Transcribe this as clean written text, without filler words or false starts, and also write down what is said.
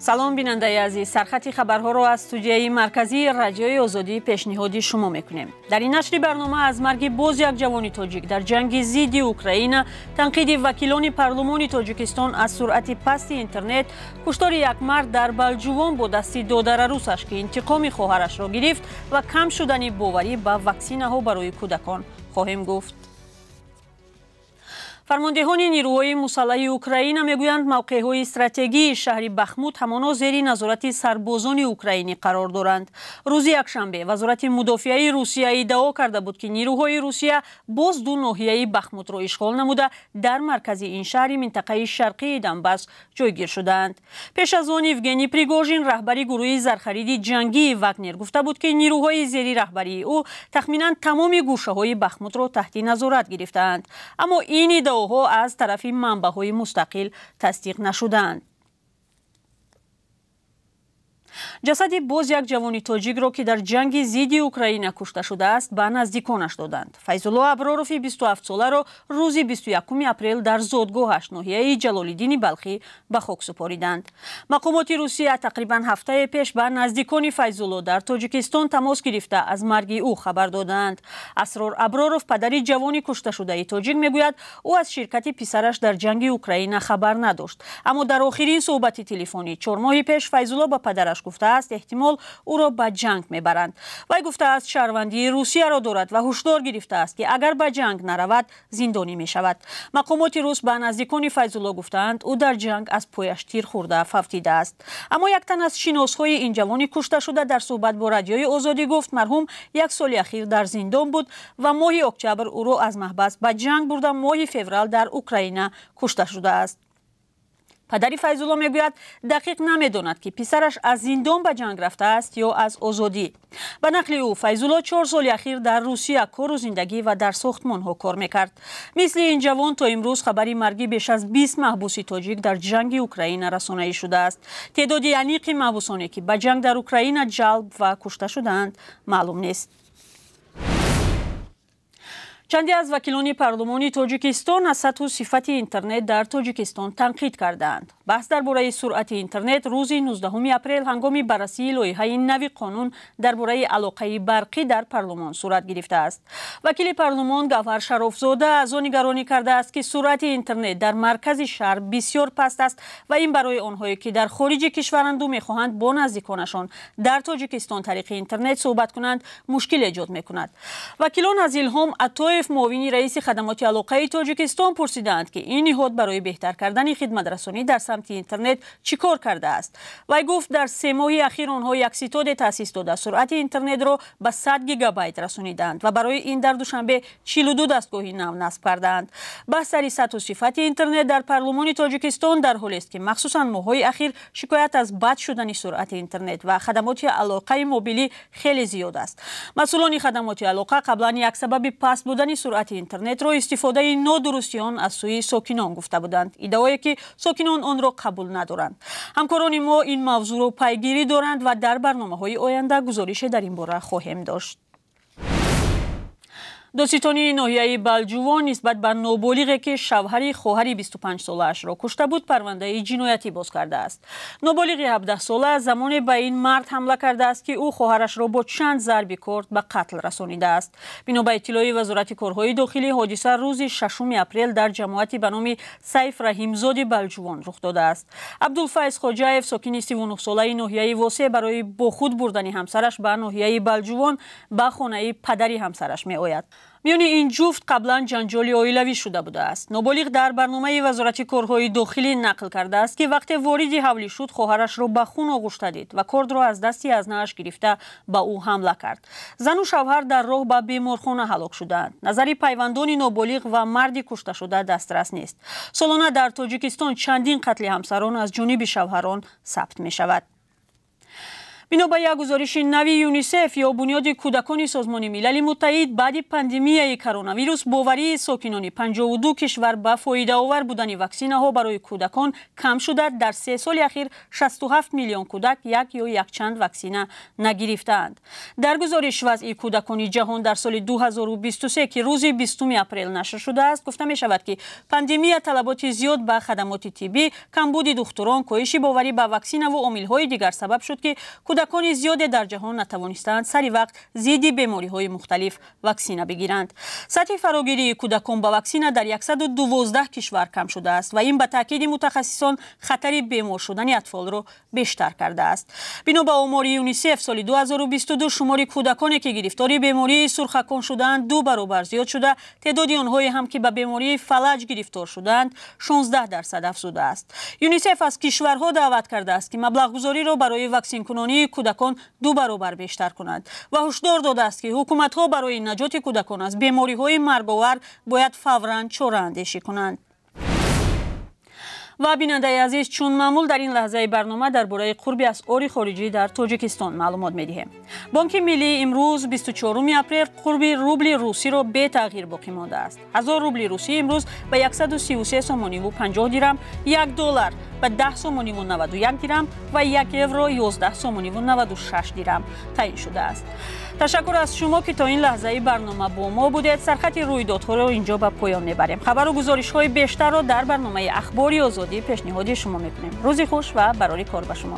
Салом, бинандаи азиз. Сархати хабарҳоро аз студияи марказии Радиои Озодӣ пешниҳоди шумо мекунем. Дар ин нашри барнома аз марги боз як ҷавони тоҷик дар ҷанги зидди Украина, танқиди вакилони парлумони Тоҷикистон аз суръати пасти интернет, куштори як мард дар Балҷувон бо дасти додарарӯсаш, ки интиқоми хоҳарашро гирифт, ва кам шудани боварӣ ба ваксинаҳо барои кӯдакон хоҳем гуфт. Фармондеҳони нирӯҳои мусаллаҳи Украина мегӯянд, мавқеъҳои стратегии шаҳри Бахмут ҳамоно зери назорати сарбозони украинӣ қарор доранд. Рӯзи якшанбе Вазорати мудофиаи Русия иддао карда буд, ки нирӯҳои Русия боз ду ноҳияи Бахмутро ишғол намуда, дар маркази ин шаҳри минтақаи шарқии Донбасс ҷойгир шудаанд. Пеш аз он Евгений Пригожин, раҳбари гурӯҳи зархариди ҷангии Вагнер, гуфта буд, ки нирӯҳои зери раҳбарии ӯ тахминан тамоми гӯшаҳои Бахмутро таҳти назорат гирифтаанд. Аммо ин иддаоҳо аз тарафи манбаъҳои мустақил тасдиқ нашудаанд. Ҷасади боз як ҷавони тоҷикро, ки дар ҷанги зидди Украина кушта шудааст, ба наздиконаш доданд. Файзулло Абророви 27-соларо рӯзи 21 апрел дар зодгоҳаш, ноҳияи Ҷалолиддини Балхӣ, ба хок супориданд. Мақомоти Русия тақрибан ҳафтае пеш ба наздикони Файзулло дар Тоҷикистон тамос гирифта, аз марги ӯ хабар додаанд. Асрор Аброров, падари ҷавони кушташудаи тоҷик, мегӯяд, ӯ аз ширкати писараш дар ҷанги Украина хабар надошт. Аммо дар охирин суҳбати телефонӣ 4 моҳи пеш Файзулло ба падараш гуфтааст, эҳтимол ӯро ба ҷанг мебаранд. Вай гуфтааст, шаҳрвандии Русияро дорад ва ҳушдор гирифтааст, ки агар ба ҷанг наравад, зиндонӣ мешавад. Мақомоти рус ба наздикони Файзулло гуфтаанд, ӯ дар ҷанг аз пояш тир хӯрда фавтидааст. Аммо як тан аз шиносҳои ин ҷавони кушташуда дар суҳбат бо Радиои Озодӣ гуфт, марҳум як соли ахир дар зиндон буд ва моҳи октябр ӯро аз маҳбас ба ҷанг бурда, моҳи феврал дар Украина кушта шудааст. Падари Файзулло мегӯяд, дақиқ намедонад, ки писараш аз зиндон ба ҷанг рафтааст ё аз озодӣ. Ба нақли ӯ, Файзулло 4 соли ахир дар Русия кору зиндагӣ ва дар сохтмонҳо кор мекард. Мисли ин ҷавон то имрӯз хабари марги беш аз 20 маҳбуси тоҷик дар ҷанги Украина расонаӣ шудааст. Теъдоди аниқи маҳбусоне, ки ба ҷанг дар Украина ҷалб ва кушта шудаанд, маълум нест. Чанде аз вакилони парлумони Тоҷикистон аз сатҳу сифати интернет дар Тоҷикистон танқид кардаанд. Баҳс дар бораи суръати интернет рӯзи 19 апрел ҳангоми баррасии лоиҳаи нави қонун дар бораи алоқаи барқӣ дар парлумон сурат гирифтааст. Вакили парлумон Гавҳар Шарофзода аз он нигаронӣ кардааст, ки суръати интернет дар маркази шаҳр бисёр паст аст ва ин барои онҳое, ки дар хориҷи кишваранду мехоҳанд бо наздиконашон дар Тоҷикистон тариқи интернет суҳбат кунанд, мушкил эҷод мекунад. Вакилон аз Илҳом Атоев, муовини раиси Хадамоти алоқаи Тоҷикистон, пурсидаанд, ки ин ниҳод барои беҳтар кардани хидматрасонӣ дар самти интернет чӣ кор кардааст. Вай гуфт, дар 3 моҳи ахир онҳо як ситоде таъсис дода, суръати интернетро ба 100 гигабайт расонидаанд ва барои ин дар Душанбе 42 дастгоҳи нав насб кардаанд. Баҳс сари сатҳу сифати интернет дар парлумони Тоҷикистон дар ҳолест, ки махсусан моҳҳои ахир шикоят аз бад шудани суръати интернет ва хадамоти алоқаи мобилӣ хеле зиёд аст. Масъулони хадамоти алоқа қаблан як сабаби паст будани суръати интернетро истифодаи нодурусти он аз сӯи сокинон гуфта буданд, иддаое ки сокинон онро қабул надоранд. Ҳамкорони мо ин мавзӯъро пайгирӣ доранд ва дар барномаҳои оянда гузорише дар ин бора хоҳем дошт. Додситонии ноҳияи Балҷувон нисбат ба ноболиғе, ки шавҳари хоҳари 25-солаашро кушта буд, парвандаи ҷиноятӣ боз кардааст. Ноболиғи 17-сола замоне ба ин мард ҳамла кардааст, ки ӯ хоҳарашро бо чанд зарби корд ба қатл расонидааст. Бино ба иттилои Вазорати корҳои дохилӣ, ҳодиса рӯзи 6 апрел дар ҷамоати ба номи Сайф Раҳимзоди Балҷувон рух додааст. Абдулфайз Хоҷаев, сокини 39-солаи ноҳияи Восе, барои бо худ бурдани ҳамсараш ба ноҳияи Балҷувон ба хонаи падари ҳамсараш меояд. Миёни ин ҷуфт қаблан ҷанҷоли оилавӣ шуда будааст. Ноболиғ дар барномаи Вазорати корҳои дохилӣ нақл кардааст, ки вақте вориди ҳавлӣ шуд, хоҳарашро ба хун оғушта дид ва кордро аз дасти азнааш гирифта, ба ӯ ҳамла кард. Зану шавҳар дар роҳ ба беморхона ҳалок шудаанд. Назари пайвандони ноболиғ ва марди кушташуда дастрас нест. Солона дар Тоҷикистон чандин қатли ҳамсарон аз ҷониби шавҳарон сабт мешавад. Бино ба як гузориши нави ЮНИСЕФ ё Бунёди кӯдакони Созмони Милали Муттаҳид, баъди пандемияи коронавирус боварии сокинони 52 кишвар ба фоидаовар будани ваксинаҳо барои кӯдакон кам шуда, дар 3 соли ахир 67 миллион кӯдак як ё якчанд ваксина нагирифтаанд. Дар гузориш вазъи кӯдакони ҷаҳон дар соли 2023, ки рӯзи 20 апрел нашр шудааст, гуфта мешавад, ки пандемия, талаботи зиёд ба хадамоти тиббӣ, камбуди духтурон, коҳиши боварӣ ба ваксинаву омилҳои дигар сабаб шуд, ки кӯдакони зиёде дар ҷаҳон натавонистаанд сари вақт зидди бемориҳои мухталиф ваксина бигиранд. Сатҳи фарогирии кӯдакон ба ваксина дар 112 кишвар кам шудааст ва ин, ба таъкиди мутахассисон, хатари бемор шудани атфолро бештар кардааст. Бино ба омори ЮНИСЕФ, соли 2022 шумори кӯдаконе, ки гирифтори бемории сурхакон шудаанд, ду баробар зиёд шуда, теъдоди онҳое ҳам, ки ба бемории фалаҷ гирифтор шудаанд, 16% афзудааст. ЮНИСЕФ аз кишварҳо даъват кардааст, ки маблағгузориро барои ваксинкунонии кӯдакон ду баробар бештар кунанд ва ҳушдор додааст, ки ҳукуматҳо барои наҷоти кӯдакон аз бемориҳои марговар бояд фавран чораандешӣ кунанд. Ва, бинандаи азиз, чун маъмул, дар ин лаҳзаи барнома дар бораи қурби асъори хориҷӣ дар Тоҷикистон маълумот медиҳем. Бонки Миллӣ имрӯз, 24 апрел, қурби рубли русиро бетағйир боқӣ мондааст. 1000 рубли русӣ имрӯз ба 133 сомониву 50 дирам, 1 доллар ба 10 сомониву 91 дирам ва 1 евро 11 сомониву 96 дирам таъин шудааст. Ташаккур аз шумо, ки то ин лаҳзаи барнома бо мо будед. Сархати рӯйдодҳоро инҷо ба поён мебарем. Хабару гузоришҳои бештарро дар барномаи Ахбори Озодӣ пешниҳоди шумо мекунем. Рӯзи хуш ва барори кор ба шумо.